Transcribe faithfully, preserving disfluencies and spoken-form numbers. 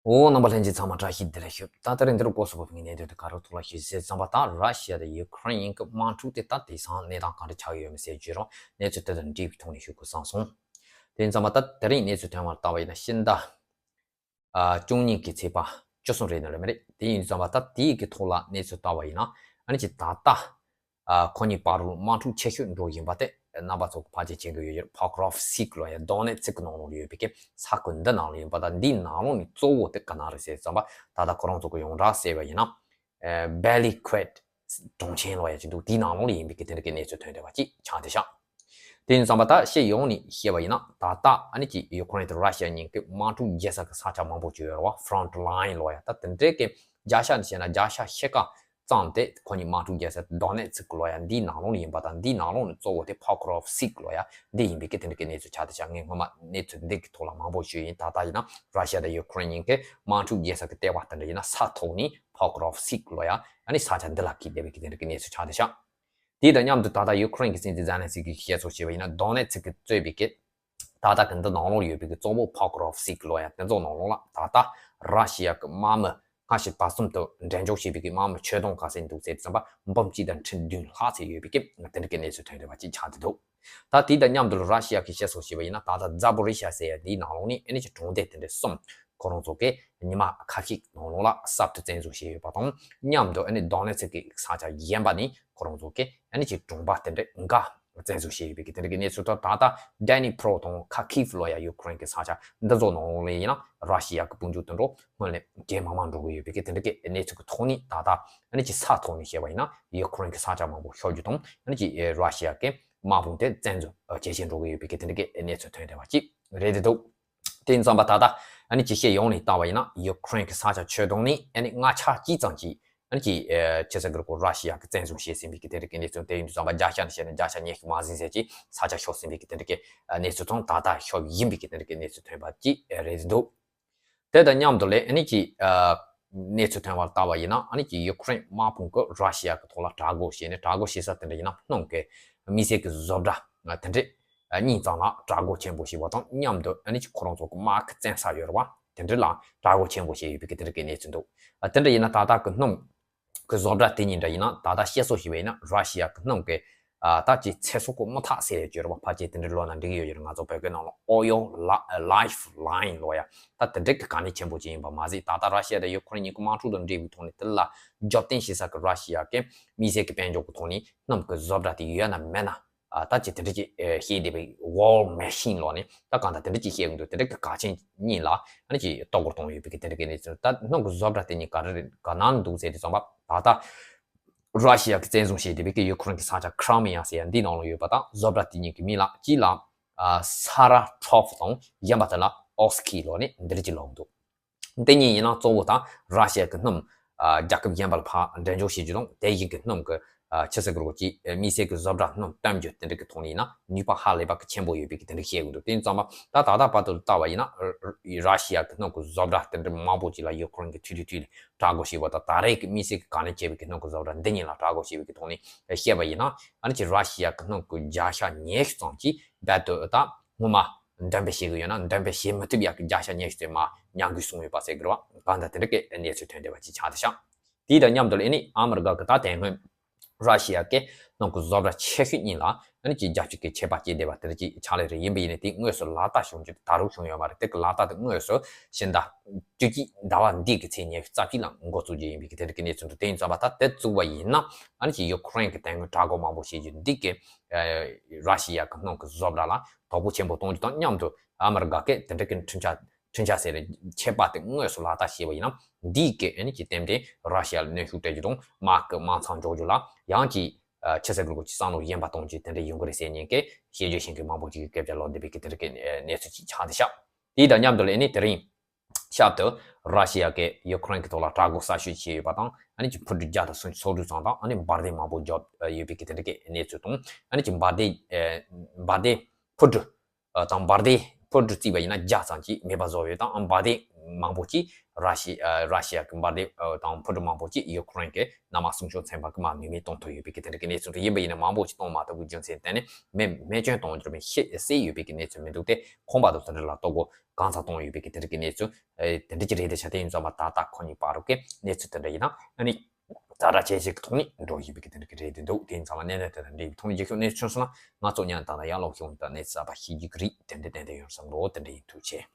འོ། རྣམ་པ་ལྷན་རྒྱས་ཚང་མ་བཀྲ་ཤིས་བདེ་ལེགས་ཞུ། ད་ད་རེས་འདིར་སྐོར་སོགས་པའི་གནས་དོན་དེ་ག་རེ་ཐོག་ལ་ཞུ་ཟེར་ཙམ་པ། ད་ར་ཤི་ཡ་དང་ཡུ་ཁུ་རེན་གཉིས་ཀྱི་དམག་འཁྲུག་དེ་ད་དེང་སང་གནས་སྟངས་ག་འདྲ་ཆགས་ཡོད་མེད་ཟེར་བརྗོད་རོགས། གནས་ཚུལ་དེ་དང་འབྲེལ་བའི་ཐོག་ནས་ཞུ་དགོས་བསམ་སོང་། དེ་ཡིན་ཙམ་པ་ད་དེ་རིང་གནས་ཚུལ་ཐོན་པར་ལྟ་བ་ཡིན་ན་ཕྱི་ཟླ་ཨ་བཅུ་གཉིས་ཀྱི་ཚེས་པ་བཅུ་གསུམ་རེད་ན་ལ་མི་རེད། དེ་ཡིན་ཙམ་པ་ད་དེའི་གི་ཐོག་ལ་གནས་ཚུལ་ལྟ་བ་ཡིན་ན། ཨ་ནི་ཅིག་ད་ལྟ་ཨ་ཁོ་གཉིས་བར་ལ་དམག་འཁྲུག་ཆེ་ཤོས་འགྲོ་བཞིན་པ་དེ་རྣམ་པ་ཚོ་ཕལ་ཆེར་མཁྱེན་གྱི་ཡོད་ཡོད། Pokrovsk ལོ་ཡ་Donetsk ནང་ལོགས་ཡོད་པའི་གི་ས་ཁུལ་འདི་ནང་ལ་ཡིན་པ་དང་། འདིའི་ནང་ལོགས་ནས་གཙོ་བོ་དེ་ག་ན་རེད་ཟེར་ཙམ་པ། ད་ལྟ་ཁོ་རང་ཚོ་གི་ཡོངས་གྲགས་ཟེར་བ་ཡིན་ན། ཨ་Belgorod གྲོང་ཆེན་ལོ་ཡ་ཅིག་འདུག་དེའི་ནང་ལོགས་ལ་ཡིན་པའི་གི་དེ་འདྲ་གི་གནས་ཚུལ་ཐོན་བསྡད་པ་ཅིག་ཆགས་བསྡད་ཤག་དེ་ཡིན་ཙམ་པ་ད་ཕྱི་ཡོངས་ནས་བཤད་པ་ཡིན་ན། ད་ལྟ་ཨ་ནི་ཅིག་ཡུ་ཁུ་རེན་དང་ར་ཤི་ཡ་གཉིས་ཀྱི་དམག་འཁྲུག་རྒྱག་ས་གི་ས་ཆ་མང་པོ་ཅིག་ཡོད་རེད་བ། Front line ལོ་ཡ། ད་དེ་འདྲའི་གི་བརྒྱ་ཆ་ནས་བཤད་ན་བརྒྱ་ཆ་ཕྱེད་ཀ་ཙམ་དེ་ཁོ་གཉིས་དམག་འཁྲུག་རྒྱག་ས་Donetsk ལོ་ཡ་འདིའི་ནང་ལོགས་ནས་ཡིན་པ་དང་། འདིའི་ནང་ལོགས་ནས་གཙོ་བོ་དེ་Pokrovsk ལོ་ཡ་འདི་ཡིན་པའི་གི་དེ་འདྲ་གི་གནས་ཚུལ་ཆགས་བསྡད་ཤག་ངས་སྔོན་མ་གནས་ཚུལ་འདི་གི་ཐོག་ལ་མང་པོ་ཞུས་ཡིན། ད་ལྟ་ཡིན་ན་ར་ཤི་ཡ་དང་ཡུ་ཁུ་རེན་གཉིས་ཀྱི་དམག་འཁྲུག་རྒྱག་ས་གི་ལྟེ་བ་དེ་འདྲ་ཡིན་ན་ས་ཐོག་ནས་Pokrovsk ལོ་ཡ་ཨ་ནི་ས་ཆ་འདི་ལ་འཁེལ་བསྡད་པའི་གི་དེ་འདྲ་གི་གནས་ཚུལ་ཆགས་བསྡད་ཤག་དེ་དང་མཉམ་དུ་ད་ལྟ་ཡུ་ཁུ་རེན་གྱི་སྲིད་འཛིན་ཛེ་ལན་སི་ཀི་གིས་བཤད་ཚུལ་བྱས་པ་ཡིན་ན། Donetsk གི་གཙོས་པའི་གི་ད་ལྟ་གི་འདི་ནང་ལོགས་ཡོད་པའི་གི་གཙོ་བོ་Pokrovsk ལོ་ཡ་དེ་ཚོ་ནང་ལོགས་ལ་ད་ལྟ་ར་ཤི་ཡ་གི་དམག་མི་སྔ་ཕྱི་བར་གསུམ་དུ་འགྲན་ཞུགས་བྱས་པའི་གི་དམག་མི་ཁྱོན་བསྡོམས་ག་ཚད་འདུག་ཟེར་ཙམ་པ། འབུམ་གཅིག་དང་ཁྲི་བདུན་ལྷག་ཙམ་ཡོད་པའི་གི་དེ་འདྲ་གི་གནས་ཚུལ་ཐོན་བསྡད་པ་ཅིག་ཆགས་བསྡད་འདུག་ད་དེ་དང་མཉམ་དུ་ར་ཤི་ཡ་གིས་བཤད་ཚུལ་བྱས་པ་ཡིན་ན། ད་ལྟ་Zaporizhzhia ཟེར་ཡ་འདིའི་ནང་ལོགས་ནས་ཨ་ནི་ཅིག་གྲོང་སྡེ་དེ་འདྲ་གསུམ་ཁོ་རང་ཚོ་གིས་ཉི་མ་ཁ་ཤས་ནང་ལོགས་ལ་གསར་དུ་བཙན་འཛུལ་བྱས་ཡོད་པ་དང་། མཉམ་དུ་ཨ་ནི་Donetsk གི་ས་ཆ་གཞན་པ་ནས་ཁོ་རང་ཚོ་གིས་ཨ་ནི་ཅིག་གྲོང་པ་དེ་འདྲ་འགའ་བཙན་འཛུལ་བྱས་ཡོད་པའི་གི་དེ་འདྲ་གི་གནས་ཚུལ་དང་། ད་ལྟ་Dnipro དང་Kharkiv ལོ་ཡ་ཡུ་ཁུ་རེན་གི་ས་ཆ་འདི་ཚོ་ནང་ལོགས་ལ་ཡིན་ན་ར་ཤི་ཡ་གི་དཔུང་འཇུག་དེ་འདྲ་སྔོན་ལས་ཇེ་མང་མང་འགྲོ་གི་ཡོད་པའི་གི་དེ་འདྲ་གི་གནས་ཚུལ་གི་ཐོག་ནས། ད་ལྟ་ཨ་ནི་ཅིག་ས་ཐོག་ནས་བཤད་པ་ཡིན་ན་ཡུ་ཁུ་རེན་གི་ས་ཆ་མང་པོ་ཤོར་རྒྱུ་དང་། ཨ་ནི་ཅིག་ར་ཤི་ཡ་གི་དམག་དཔུང་དེ་བཙན་འཛུལ་ཇེ་ཆེ་འགྲོ་གི་ཡོད་པའི་གི་དེ་འདྲ་གི་གནས་ཚུལ་ཐོན་བསྡད་པ་ཅིག་རེད་འདུག་དེ་ཡིན་ཙམ་པ་ད་ལྟ་ཨ་ནི་ཅིག་ཕྱི་ཡོངས་ནས་ལྟ་བ་ཡིན་ན་ཡུ་ཁུ་རེན་གི་ས་ཆ་ཁྱོན་བསྡོམས་ནས་ཨ་ནི་ལྔ་ཆ་གཅིག་ཙམ་ཅིག་ཨ་ནི་ཅིག་ཨེ་ཆི་ཟེར་དགོས་རེད་གོ། ར་ཤི་ཡ་གི་བཙན་བཟུང་བྱས་ཟིན་པའི་གི་དེ་འདྲ་གི་གནས་ཚུལ། དེ་ཡིན་དུས་ཙམ་པ་བརྒྱ་ཆ་ནས་བཤད་ན་བརྒྱ་ཆ་ཉི་ཤུ་མ་ཟིན་ཟེར་གྱི་ས་ཆ་ཤོར་ཟིན་པའི་གི་དེ་འདྲ་གི་གནས་ཚུལ་དང་། ད་ལྟ་ཤོར་བཞིན་པའི་གི་དེ་འདྲ་གི་གནས་ཚུལ་ཐོན་པ་ཅིག་རེད་འདུག་དེ་དང་མཉམ་དུ་ལས་ཨ་ནི་ཅིག་ཨ་གནས་ཚུལ་ཐོན་པར་ལྟ་བ་ཡིན་ན། ཨ་ནི་ཅིག་ཡུ་ཁུ་རེན་དམག་དཔུང་གིས་ར་ཤི་ཡ་གི་ཐོག་ལ་དྲག་རྒོལ་བྱས་ནས། དྲག་རྒོལ་བྱེད་ས་དེ་འདྲ་ཡིན་ན་སྣུམ་གི་མི་སེར་གི་བཟོ་གྲྭ་དེ་འདྲ་གཉིས་ཙམ་ལ་དྲག་རྒོལ་ཆེན་པོ་བྱས་པ་དང་། མཉམ་དུ་ཨ་ནི་ཅིག་ཁོ་རང་ཚོ་གི་དམག་གི་བཙན་ས་ཡོད་རེད་བ། དེ་འདྲ་ལ་དྲག་རྒོལ་ཆེན་པོ་བྱས་ཡོད་པའི་གི་དེ་འདྲ་གི་གནས་ཚུལ་འདུག་ཨ་དེ་འདྲ་ཡིན་ན་ད་ལྟ་གི་སྣུམ་གི་བཟོ་གྲྭ་དེ་གཉིས་འདྲ་ཡིན་ན། ད་ལྟ་བཤད་སྲོལ་ཞིག་བྱས་ན་ར་ཤི་ཡ་གི་སྣུམ་གི་ཨ་ད་ཅིག་ཚེ་སྲོག་གི་དམག་འཐབ་ཟེར་ཡ་ཅིག་ཡོད་རེད་བ། ཕལ་ཆེར་དེ་འདྲ་ལོ་ན་འགྲིག་གི་ཡོད་རེད། ང་ཚོ་བོད་སྐད་ནང་ལ་Oil Li- Lifeline ལོ་ཡ། ད་དེ་འདྲ་གི་ག་ནས་ཆེན་པོ་ཅིག་ཡིན་པ་མ་ཟད། ད་ལྟ་ར་ཤི་ཡ་དང་ཡུ་ཁུ་རེན་གཉིས་ཀྱི་དམག་འཁྲུག་དང་འབྲེལ་བའི་ཐོག་ནས་དེ་ལ་རྒྱབ་རྟེན་བྱེད་ས་གི་ར་ཤི་ཡ་གི་མི་སེར་གི་དཔལ་འབྱོར་གི་ཐོག་ནས་སྣུམ་གི་བཟོ་གྲྭ་དེ་ཡོད་ན་མེད་ན། ཨ་ད་ཅིག་དེ་འདྲ་ཅིག་ཨེ་བཤད་བསྡད་པའི་War Machine ལོ་ནས་ད་གང་ལྟར་དེ་འདྲ་ཅིག་བཤད་གི་འདུག་དེ་འདྲ་གི་གལ་ཆེན་གཉིས་ལ་ཨ་ནི་ཅིག་གཏོར་རྒོལ་གཏོང་ཡོད་པའི་གི་དེ་འདྲ་གི་གནས་ཚུལ། ད་སྣུམ་གི་བཟོ་གྲྭ་དེ་གཉིས་ག་རེ་རེད། ག་ན་འདུག་ཟེར་དུས་ཙམ་པ། ད་ལྟ་ར་ཤི་ཡ་གི་བཙན་བཟུང་བྱས་བསྡད་པའི་གི་ཡུ་ཁུ་རེན་གི་ས་ཆ་Crimea ཟེར་ཡ་འདི་ནང་ལ་ཡོད་པ་དང་། བཟོ་གྲྭ་དེ་གཉིས་གི་མིང་ལ་གཅིག་ལ་ཨ་Saratov དང་། གཞན་པ་དེ་ལ་Oski ལོ་ནས་འདི་འདྲ་ཅིག་ལབ་འདུག་དེ་གཉིས་ཡིན་ན་གཙོ་བོ་ད་ར་ཤི་ཡ་གི་སྣུམ་ཨ་རྒྱལ་ཁབ་གཞན་པ་ལ་ཕར་འགྲན་བརྗོད་བྱེད་རྒྱུ་དང་། དེ་བཞིན་གི་སྣུམ་གི་ཨ་ཆུ་ཚད་ཀྱི་རོགས་ཀྱིས་ཨ་མི་སེར་གྱི་བཟོ་གྲྭ་སྣུམ་གཏམ་རྒྱུད་དེ་འདྲ་གི་ཐོག་ནས་ཡིན་ན་ནུས་པ་ཧ་ལས་པ་གི་ཆེན་པོ་ཡོད་པའི་གི་དེ་འདྲ་བཤད་གི་འདུག་དེ་ཡིན་ཙང་མ་ད་ད་ལྟ་བར་དུ་ལྟ་བ་ཡིན་ན་ར་ཤི་ཡ་གི་སྣུམ་གི་བཟོ་གྲྭ་དེ་འདྲ་མང་པོ་ཅིག་ལ་ཡུ་ཁུ་རེན་གི་ཐུག་ཐུག་ཐུག་ལ་དྲག་རྒོལ་བྱས་པ་དང་། ད་རེས་གི་མི་སེར་གི་ག་ནས་བྱས་པའི་གི་སྣུམ་གི་བཟོ་གྲྭ་འདི་གཉིས་ལ་དྲག་རྒོལ་བྱས་པའི་གི་ཐོག་ནས་བཤད་པ་ཡིན་ན། ཨ་ནི་ཅིག་ར་ཤི་ཡ་གི་སྣུམ་གི་བརྒྱ་ཆ་ཉི་ཤུ་ཙམ་ཅིག་རྦད་དེ་ད་སྔོན་མ་འདོན་སྤེལ་བྱེད་གི་ཡོད་ན་འདོན་སྤེལ་བྱེད་མི་ཐུབ་ཡ་གི་བརྒྱ་ཆ་ཉི་ཤུ་ཙམ་མར་ཉམས་རྒུད་སོང་ཡོད་པ་ཟེར་གི་རེད་བ། གང་ལྟར་དེ་འདྲ་གི་གནས་ཚུལ་ཐོན་བསྡད་པ་ཅིག་ཆགས་བསྡད་ཤག་དེ་དང་མཉམ་དུ་ལ་ཨ་ནི་ཨ་མི་རི་ཀ་གི་ད་དེ་སྔོན་ར་ཤི་ཡ་གི་སྣུམ་གི་བཟོ་གྲྭ་ཆེ་ཤོས་གཉིས་ལ་ཨ་ནི་ཅིག་རྒྱབ་སྐྱོར་གི་ཆད་པ་བཅད་བསྡད་པ་དེ་འདྲ་ཅིག་ཆགས་ལེ་རེད། ཡིན་པ་ཡིན་ན་དེ་དངོས་སུ་ལག་བསྟར་བྱུང་རྒྱུ་དེ་ད་རུང་བྱུང་ཡོད་མ་རེད། དེ་གི་ལག་བསྟར་དེ་དངོས་སུ་ཕྱི་ཟླ་བཅུ་གཅིག་ཟླ་བ་འདི་གི་ཚེས་ཉི་ཤུ་རྩ་གཅིག་ལ་འགོ་བཙུགས་རྒྱུ་ཡིན་པའི་གི་དེ་འདྲ་གི་གནས་ཚུལ་འདུག་དེ་ཡིན་ཙང་མ་ད་དེ་བཙུགས་པ་ཡིན་ན་ཨ་ནི་ཅིག་ཡུ་ཁུ་རེན་གི་དེ་སྔོན་དྲག་རྒོལ་མང་པོ་བྱེད་རྒྱུ་འདི་གི་ཨ་ར་ཤི་ཡ་གི་སྣུམ་གི་བཟོ་གྲྭ་ལ་དོ་ཕོག་ཆེན་པོ་གཏོང་རྒྱུ་དང་མཉམ་དུ་ཨ་མི་རི་ཀ་གི་དེ་འདྲ་གི་འཕྲིན་ཆ་འཕྲིན་ཆ་ཟེར་ཆད་པ་དེ་དངོས་སུ་ལག་བསྟར་བྱས་པ་ཡིན་ན། འདིས་གི་ཨ་ནི་ཅིག་ཏན་ཏན་ར་ཤི་ཡ་ལ་གནོན་ཤུགས་སྤྲད་རྒྱུ་དང་། དམག་གི་དམག་མཚམས་འཇོག་རྒྱུ་ལ་ཡང་ཅིག་ཨ་ཆུ་ཚད་གི་ལོ་ཅིག་བསམ་བློ་གཞན་པ་གཏོང་རྒྱུ་དེ་འདྲ་ཡོང་གི་རེད་ཟེར་མཁན་གྱི་དཔྱད་བརྗོད་བྱེད་མཁན་མང་པོ་ཅིག་གི་སྐད་ཆ་ལབ་བསྡད་པའི་གི་དེ་འདྲ་གི་གནས་ཚུལ་ཅིག་ཆགས་བསྡད་ཤག་དེའི་དང་མཉམ་དུ་ལ་ཨ་ནི་དེ་རིང་ཞབས་ཏུ་ར་ཤི་ཡ་གིས་ཡུ་ཁུ་རེན་གྱི་ཐོག་ལ་དྲག་རྒོལ་གསར་ཤོས་བྱས་ཡོད་པ་དང་། ཨ་ནི་ཅིག་འཕུར་གྲུ་བརྒྱ་དང་སོ་དྲུག་ཙམ་དང་། ཨ་ནི་འབར་མདེལ་མང་པོ་བརྒྱབ་ཡོད་པའི་གི་དེ་འདྲ་གི་གནས་ཚུལ་དང་། ཨ་ནི་ཅིག་འབར་མདེལ་ཨ་འབར་མདེལ་འཕུར་གྲུ་ཨ་དང་འབར་མདེལ་འཕུར་གྲུ་བརྩིས་པ་ཡིན་ན་བརྒྱ་ཙམ་ཅིག་མེད་པ་བཟོས་ཡོད་དང་། ཨ་འབར་མདེལ་མང་པོ་ཅིག་ར་ཤི་ཨ་ར་ཤི་ཡ་གི་འབར་མདེལ་ཨ་དང་འཕུར་གྲུ་མང་པོ་ཅིག་ཡུ་ཁུ་རེན་གྱི་གནམ་དམག་སྲུང་སྐྱོབ་ཚན་པ་གིས་མར་ནུས་མེད་གཏོང་ཐུབ་ཡོད་པའི་གི་དེ་འདྲ་གི་གནས་ཚུལ་འདུག་ཡིན་པ་ཡིན་ན་མང་པོ་ཅིག་གཏོང་མ་ཐུབ་པའི་རྒྱུ་མཚན་བརྟེན་ནས་མེ་མེ་སྐྱོན་གཏོང་རྒྱུ་རེད་མིན་ཤེས་གསལ་ཡོད་པའི་གི་གནས་ཚུལ་མི་འདུག་སྟེ། ཁོང་པ་དང་དེ་འདྲ་ལ་ལྟོ་གོས་ གང་ཚ་གཏོང་ཡོད་པའི་གི་དེ་འདྲ་གི་གནས་ཚུལ་དེ་འདྲ་ཅིག་རེད། དེ་ཆ་དེ་ཡིན་ཙང་མ་ད་ལྟ་ཁོ་གཉིས་བར་དུ་གི་གནས་ཚུལ་དེ་འདྲ་ཡིན་ན་ཨ་ནི་ཛ་དྲག་ཅན་ཞིག་གི་ཐོག་ནས་འགྲོ་ཡོད་པའི་གི་དེ་འདྲ་གི་རེད་དེ་འདུག་དེ་ཡིན་ཙང་མ་གནད་དོན་དེ་དང་འབྲེལ་བའི་ཐོག་ནས་རྒྱུགས་ཤོག་གནས་ཚུལ་བྱུང་སོང་ན་ང་ཚོ་ཉན་དང་ཡང་ལོག་ཤོང་དང་གནས་ཚུལ་གསར་པ་ཤེས་རྒྱུ་གི་རེད། དེ་འདྲ་ཏན་ཏན་ཡོང་བསམ་འགྲོ། དེ་འདྲ་ཡིན། ཐུགས་རྗེ་ཆེ།